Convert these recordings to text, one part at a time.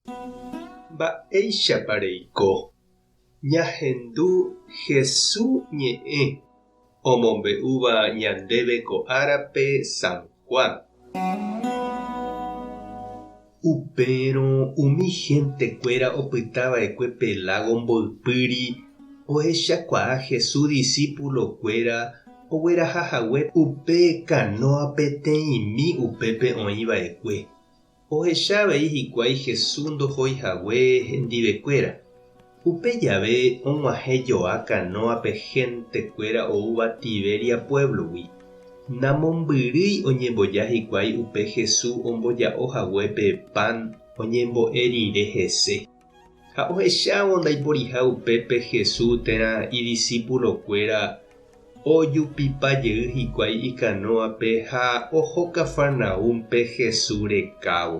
Mba'éichapa reiko? Ñahendu Hesu ñe'ẽ omombe'úva ñandéve ko árape San Juan. Upérõ umi hentekuéra opytava'ekue pe lágo mboypýri ohechakuaa Jesús disípulokuéra ogueraha hague upe kanóa peteĩmi upépe oĩva'ekue. Ohecha avei hikuái Jesús ndohói hague hendivekuéra. Upe jave og̃uahẽ joa kanóape héntekuéra oúva Tiberia puévlogui. Namombyrýi oñemboja hikuái upe Jesús omboja'o haguépe pan oñembo'e rire hese. Ha ohechávo ndaiporiha upépe Jesús térã idisipulokuéra, ojupipa jey hikuái ikanóape ha oho Cafarnaúmpe Jesús rekávo.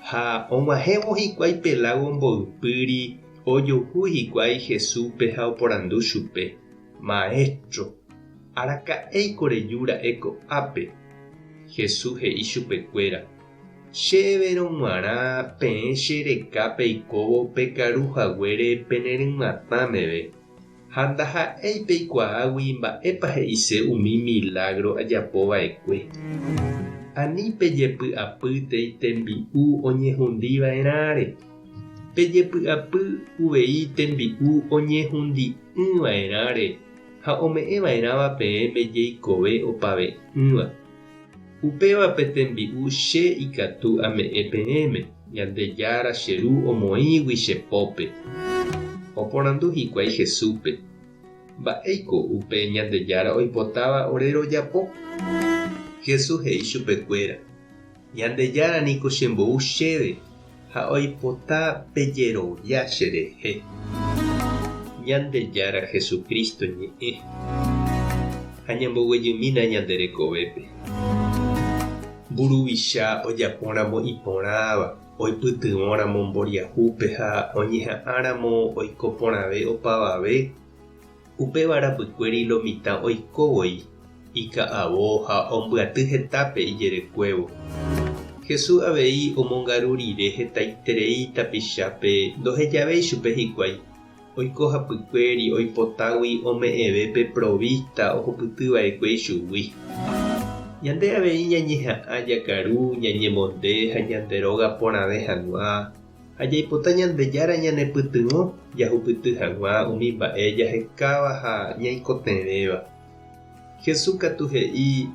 Ha og̃uahẽvo hikuái pe lágo mboypýri, ojuhu hikuái Jesúspe ha oporandu chupe, Maéstro, araka'éiko reju ra'e ko'ápe? Jesús he'i chupekuéra, Chéverõ g̃uarã peẽ che reka peikóvo pekaru haguére pene rymatã meve, ha ndaha'éi peikuaágui mba'épa he'ise umi milágro ajapo va'ekue. Ani pejepy'apýtei tembi'u oñehundi va'erãre, pejepy'apy uvei tembi'u oñehundi'ỹ va'erãre ha ome'ẽ va'erãva peẽme jeikove opave'ỹva. Upéva pe tembi'u che ikatu ame'ẽ peẽme, Ñandejára che Ru omoĩgui che pópe. Oporandu hikuái Jesúspe, Mba'éiko upe Ñandejára oipotáva ore rojapo? Jesús he'i chupekuéra, Ñandejára niko chembou chéve ha oipota pejerovia cherehe. Ñandejára Jesucristo ñe'ẽ ha ñamboguejymína ñande rekovépe. Mburuvicha ojapóramo iporãva, oipytyvõramo mboriahúpe ha oñeha'ãramo oiko porãve opavave, upéva rapykuéri lo mitã oiko voi, ika'avo ha ombyaty hetápe ijerekuévo. Jesús avei omongaru rire hetaiterei tapichápe ndohejavéi chupe hikuái, oiko hapykuéri oipotágui ome'ẽve pe provísta ohupytyva'ekue ichugui. Ñande avei ñañeha'ã jakaru, ñañemonde ha ñande róga porãve hag̃ua, ha jaipota Ñandejára ñanepytyvõ jahupyty hag̃ua umi mba'e jahekáva ha ñaikotevẽva. Jesús katu he'i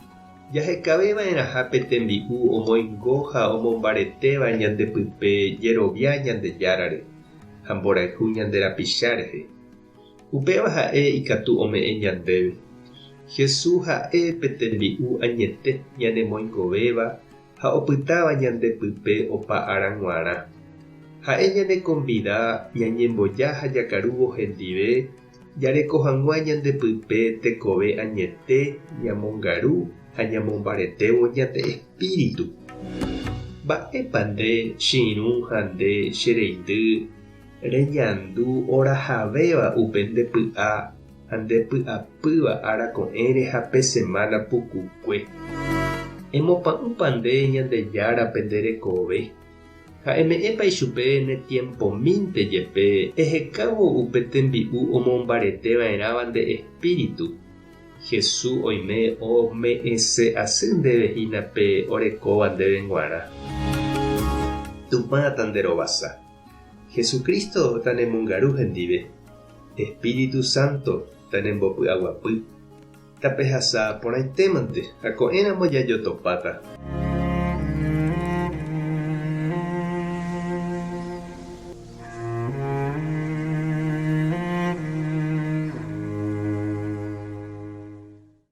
jahekaveva'erãha pe tembi'u omoingo ha omombaretéva ñande pype jerovia Ñandejárare ha mborayhu ñande rapicha rehe. Upéva ha'e ikatu ome'ẽ ñandéve. Jesús ha'e pe tembi'u añete ñanemoingovéva ha opytáva ñande pype opa ára g̃uarã. Ha'e ñanekonvida ñañemboja ha jakarúvo hendive jareko hag̃ua ñande pype tekove añete ñamongaru ha ñamombaretévo ñande espíritu. Mba'épa nde che irũ ha nde che reindy reñandu orahavéva upe nde py'a ha nde py'apýva ára ko'ẽre ha pe semána pukukue. Emopa'ũpa nde Ñandejárape nde rekove, ha eme'ẽpa ichupe ne tiempomínte jepe ehekávo upe tembi'u omombarete va'erãva nde espíritu. Jesús oime ome'ẽse asy ndéve hína pe orekóva ndéve g̃uarã. Tupã tanderovasa. Jesucristo tanemongaru hendive, Espíritu Santo tanembopy'aguapy. Tapehasa porãitémante ha ko'ẽramo jajotopáta.